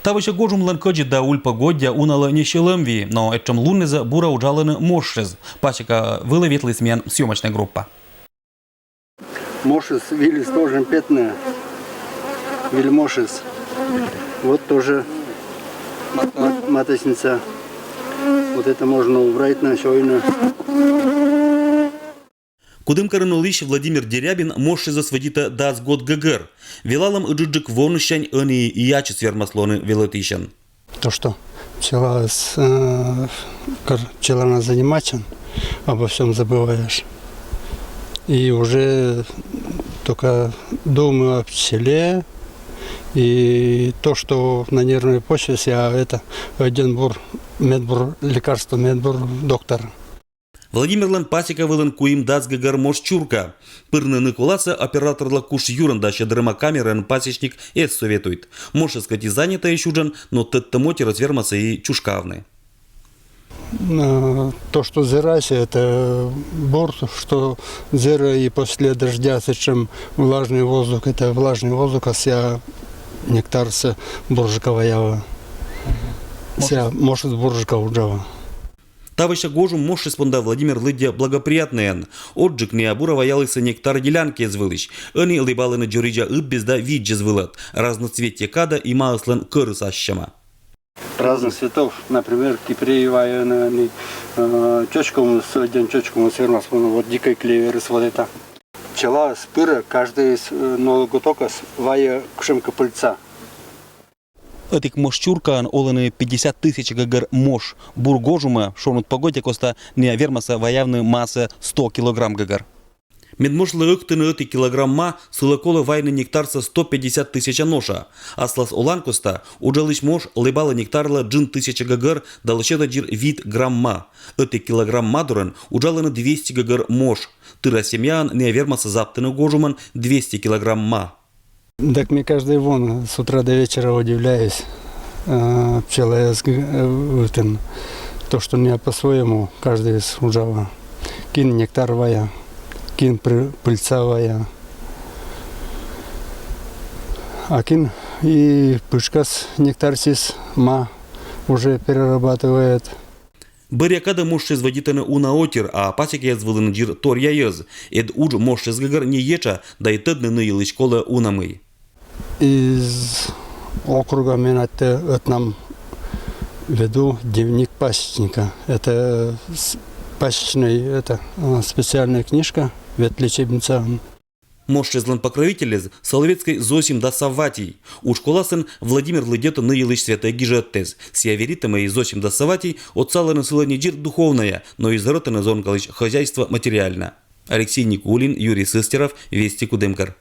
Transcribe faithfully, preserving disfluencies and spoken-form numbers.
Та вӧсна гожумлӧн кӧдзыд да уль погода уналы не сьӧлӧм вии, но этшӧм луннизы бура уджалӧны мошсьыс. Пасека вылӧ ветліс миян съёмочнӧй группа. Мошсьыс вылыс тоже петны, выль мошсьыс. Вот тоже мат-, маточница. Вот это можно убрать на сегодня. Кудымкарын олысь Владимир Дерябин мошсьыс вӧдитӧ дас год гӧгӧр. Велалӧм ыджыдджык вонысянь ӧні и ачыс вермас лоны велӧтысьӧн. То, что пчела с-, э, кор пчелана заниматься, обо всем забываешь. И уже только думаю о пчеле. И то, что на нервной почве, я это, один бур, медбур, лекарство медбур, доктор. Владимирлӧн пасека вылын куим дас гӧгӧр мош чурка. Пырны нык оласӧ операторлы куш юрӧн да сьӧд рӧма камераӧн пасечник эз советуйт. Мошсьыс кӧть и занятӧйысь уджӧн, но тӧдтӧм отирӧс вермасӧ и чушкавны. Э, то, что зэраӧсь, это бур, что зэрӧ и после дождя, сэтшӧм влажный воздух, это влажный воздух, а сія нектарсӧ бурджыка ваявӧ. Сія мошсьыс бурджыка уджавӧ. Та вӧсна гожум мошсьыс понда Владимир лыддьӧ благоприятнӧйӧн. Отджык ныа бура ваялісны нектар делянкаыс вылысь. Ӧні лэбалӧны дзоридза ыббез да видзӧс вылад. Разноцветие кадӧ и маыслӧн кӧрыс ассьӧма. Разных цветов, например, кипреевая, э, чочкомыс, один чочкомыс вермас, вот дикой клеверыс, вот это. Пчела с пыра, каждый из, э, ноготокас вайӧ кутшӧмкӧ пыльца. Ӧтик мош чуркаын олӧны пятьдесят тысяч гӧгӧр мош. Бур гожумӧ, шоныд погода коста, ныа вермасӧ ваявны маӧс сто килограмм гӧгӧр. Мед мошлы ӧктыны ӧтик килограмм ма, сылы колӧ вайны нектарса сто пятьдесят тысяча ноша. Аслас олан коста уджалысь мош лэбалӧ нектарлы джын тысяча гӧгӧр да лӧсьӧдӧ дзир вит грамм ма. Ӧтик килограмм ма дорӧн уджалӧны двести гӧгӧр мош. Тыра семьяын ныа вермасӧ заптыны гожумӧн двести килограмм ма. Так мне каждый вон с утра до вечера удивляюсь, э, пчелаыс г-, э, вытын. То, что ныа по-своему каждый из уджава. Кин нектар вая, кин пры-, пыльца вая. А кин и пышкас нектарсьыс ма уже перерабатывает. Бӧръя кадӧ мошсьыс вӧдитӧны уна отир, а пасекаяс вылын дзир торъя йӧз. Эд удж мошсьыс гӧгӧр не етша, да и тӧдны ны йылысь колӧ уна мый. Из округа менам ӧтнам веду дневник пасечника. Это с-, пасечный, это, а, специальная книжка, ветлечебница. Мошсьыслӧн покровительыс Соловецкӧй Зосим да Савватий. Удж коласын Владимир лыддьӧ ны йылысь святӧй гижӧдтӧг. Сія веритӧ, мый Зосим да Савватий отсалӧны сылы не дзир духовнӧя, но и зӧрӧтӧны зонкалысь хозяйство материально. Алексей Никулин, Юрий Сыстеров, Вести Кудымкар.